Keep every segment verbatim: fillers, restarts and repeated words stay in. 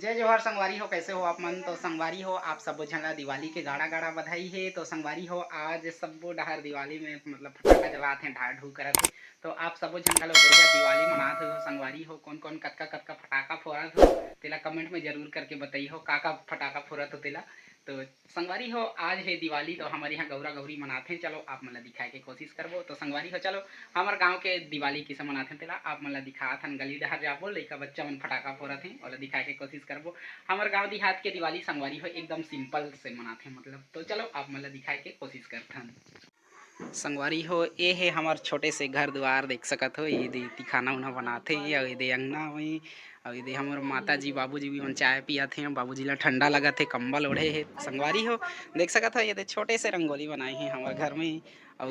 जय जोहार संगवारी हो, कैसे हो आप मन? तो संगवारी हो, आप सबो झन ला दिवाली के गाड़ा गाड़ा बधाई हे। तो संगवारी हो, आज सब्बो डहर दिवाली में मतलब फटाका जलात हे, ढार ढू करत हे। तो आप सबो झन घलो बढ़िया दिवाली मनात हो संगवारी हो। कौन कौन कतका कतका फटाका फोड़त हो, तेला कमेंट में जरूर करके बताई हो, का का फटाका फोड़त हो तेला। तो संगवारी हो, आज हे दिवाली, तो हमर यहाँ गौरा गौरी मनाथे। चलो, आप मन ला दिखाए के कोशिश करबो। तो संगवारी हो, चलो, हमर गांव के दिवाली किसे मनाथे, तेला आप मन ला दिखात हन। गली डहर जाबो, लइका बच्चा मन फटाका फोड़त हे, ओला दिखाए के कोशिश करबो। हमर गांव देहात के दिवाली संगवारी हो एकदम सिंपल से मनाथे, मतलब। तो चलो, आप मन ला दिखाए के कोशिश करथन। संगवारी हो, ए हे हमर छोटे से घर दुआर, देख सकत हो। ये दे तिखाना उना बनाथे, अउ ये दे अंगना में, अउ ये दे हमर माता जी, बाबू जी भी मन चाय पियत हे। बाबू जी ला ठंडा लगत हे, कंबल ओढ़े हे। संगवारी हो, देख सकत हो, ये दे छोटे से रंगोली बनाए हे हमर घर में, अउ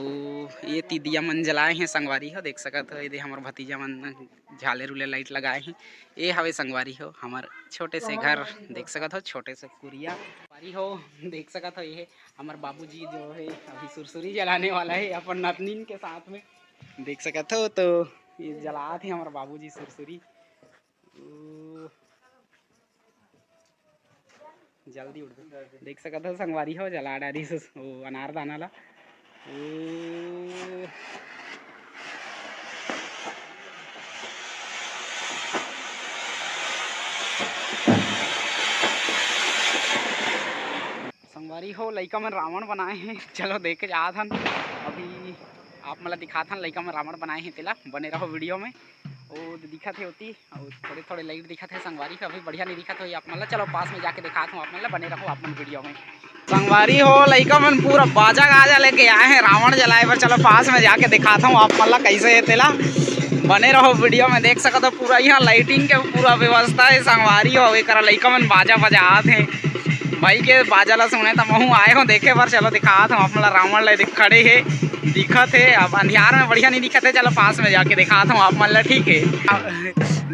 ये ती दिया मन जलाए हे। संगवारी हो, देख सकत हो, ये दे हमर भतीजा मन झालर उलर लाइट लगाए हे। ए हवे संगवारी हो, हमर छोटे से घर, देख सकत हो, छोटे से कुरिया। संगवारी हो, देख सकत हो, ये हमर बाबूजी जो है अभी सुरसुरी जलाने वाला है अपन नतनीन के साथ में, देख सकत हो। तो ये जलात हे हमर बाबूजी सुरसुरी। ओ, जल्दी उठ, देख सकत हो संगवारी हो, जला डारी सुस-, ओ अनारदाना ला। ओ, संगवारी हो, लइका मन रावण बनाए हे, चलो देखे जात हन। अभी आप मन ला दिखात हन, लइका मन रावण बनाए हे, तेला बने रहो वीडियो में। ओ दिखत हे ओती, अउ थोड़े थोड़े लाइट दिखत हे संगवारी हो, अभी बढ़िया नहीं दिखत होही आप मन ला। चलो पास में जाके दिखात हूँ आप मन ला, बने रहो आप मन वीडियो में। संगवारी हो, लइका मन पूरा बाजा गाजा लेके आए हे रावण जलाए बर। चलो पास में जाके दिखात हूँ आप मन ला कैसे हे तेला, बने रहो वीडियो में। देख सकत हो पूरा यहाँ लाइटिंग के पूरा व्यवस्था हे संगवारी हो, एकरा लइका मन बाजा बजात हे। भाई के बाजा ला सुने त महू आए हो देखे बर। चलो दिखात हूँ आप मन ला, रावण ला देख खड़े हे, दिखत हे। अब अंधियार में बढ़िया नहीं दिखत हे, चलो पास में जाके दिखात हूँ आप मन ला, ठीक हे।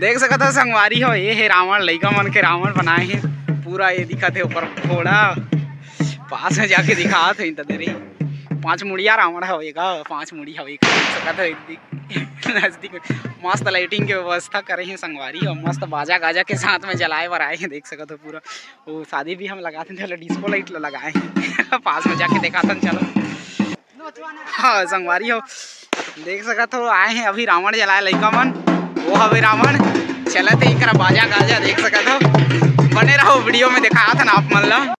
देख सकत हो संगवारी हो, ये हे रावण, लइका मन के रावण बनाए हे। पूरा ये दिखत हे ऊपर घोड़ा, पास में जाके दिखात हूँ, त दे रही पाँच मुड़िया रावण हवे का, पाँच मुड़ी हवे का, देख सकत हो एक दि-, नजदीक में मस्त लाइटिंग के व्यवस्था करे हे संगवारी हो, मस्त बाजा गाजा के साथ में जलाए बर आए हे। देख सकत हो पूरा वो शादी भी हम लगाते थे, डिस्को लाइट ला लगाए हे। पास में जाके दिखातन, चलो। हाँ संगवारी हो, देख सकत हो आए हे अभी रावण जलाए लइका मन, वो हवे रावण। चलत हे एकरा बाजा गाजा, देख सकत हो, बने रहो वीडियो में, दिखात हन आप मन ला।